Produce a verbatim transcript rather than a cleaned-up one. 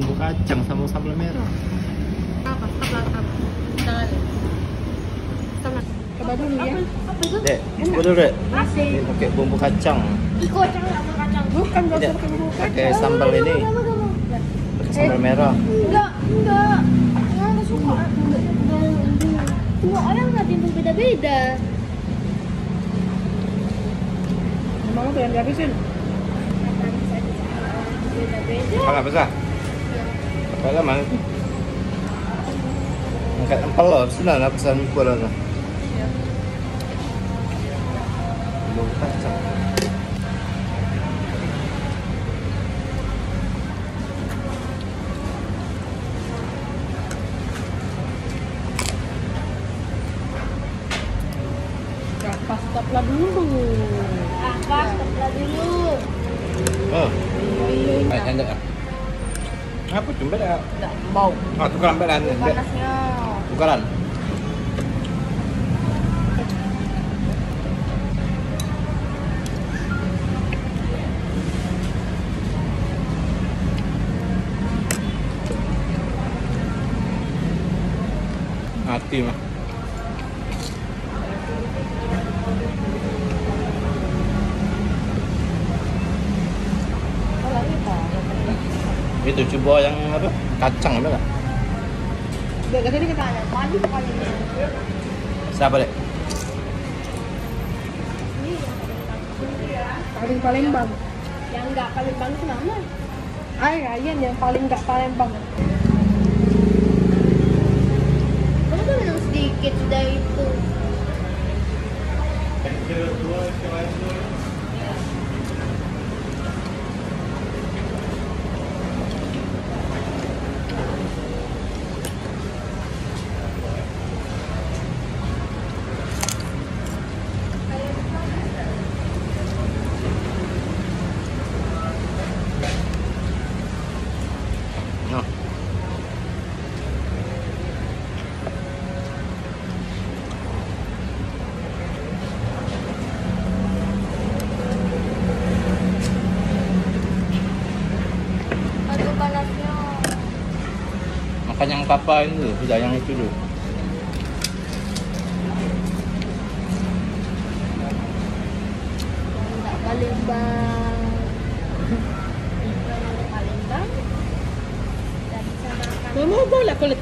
Bumbu kacang sama sambal merah. Apa? Apa? Apa? Jangan. Sama. Coba dulu ya. Apa? Apa itu? Dek, coba dulu, Dek. Nasi. Ini pakai bumbu kacang. Ih, kacang, kacang. Bukan, gak usah pakai bumbu kacang. Pakai sambal ini. Pakai sambal merah. Enggak, enggak. Enggak, enggak suka. Enggak, enggak, enggak. Semua orang nggak timbul beda-beda. Emang tuh yang dihabisin? Beda-beda. Apa besar? Apa lah mana tuh? Angkat empel lah, sudah lah pesan mukul lah. Belum kacang. Apa stop lah dulu. Apa stop lah dulu. Oh. Iya, iya, iya. Baik, lanjut lah. Apa tu, Mbak? Dah bau. Ah, tukaran, Mbak, dah. Panasnya. Tukaran. Mati mah. Itu coba yang apa? Kacang ada tak? Dek, tadi kita tanya, mandi paling. Siapa, Dek? Paling Palembang. Yang enggak Palembang itu nama? Ay, Ryan yang paling gak Palembang. Kamu tuh minum sedikit sudah itu. Nah. Aduh, panasnya. Makan yang apa itu, sudah yang itu dulu. Palembang. Palembang. Tidak bisa makan. Mama boleh kulit.